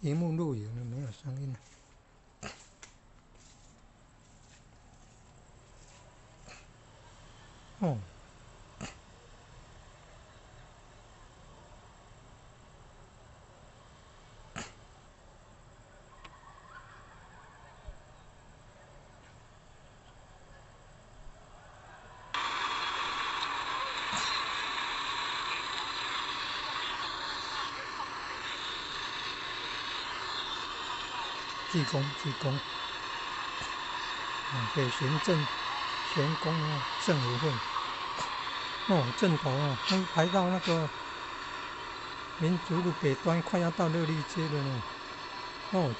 螢幕錄影了，沒有聲音了。哦。濟公，濟公，北行鎮玄宮政府會，哦，陣頭啊，排到那個民族路北端，快要到熱力街了呢。哦，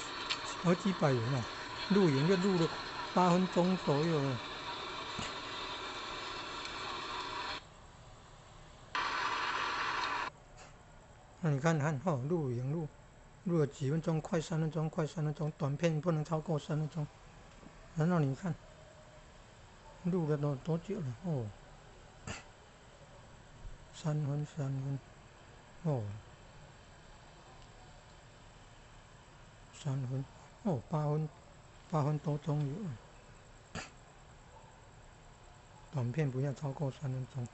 好幾百人啊，錄影就錄了8分鐘左右了。那你看看，哦，錄影錄。錄了幾分鐘，快三分鐘，快三分鐘，短片不能超過三分鐘。然後你看，錄了多久了？哦，三分三分，哦，三分，哦，8分，8分多鐘有。短片不要超過3分鐘。